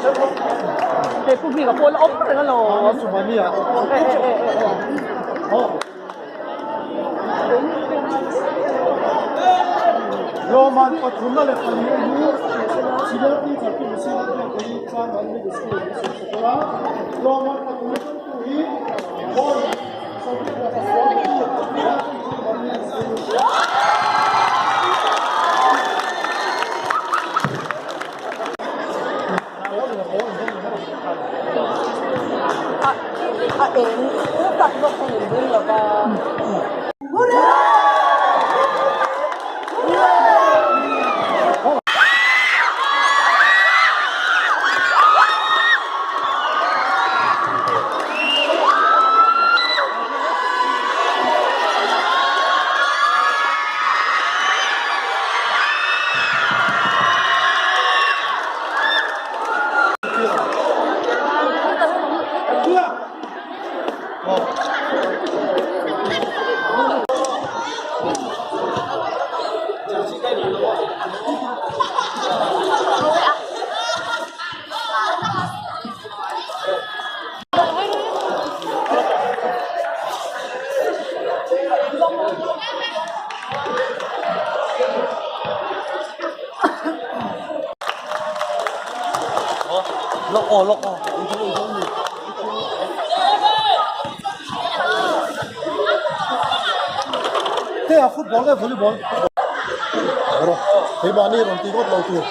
He pu hming a pawl a awm reng alawm. Lawman pathumna leh pahnih hi Senior Teacher Pi Lucy Lalbiakpui Changman Middle School in sawi sak a. Lawman pathumna changtu hi Boy Sawmhnih leh pasarih mi Lalchungchung Mami School. A eng tak bawk a ni bung lo va. Te a football nge volleyball rawh keimahni rawn ti ngawt lo tur.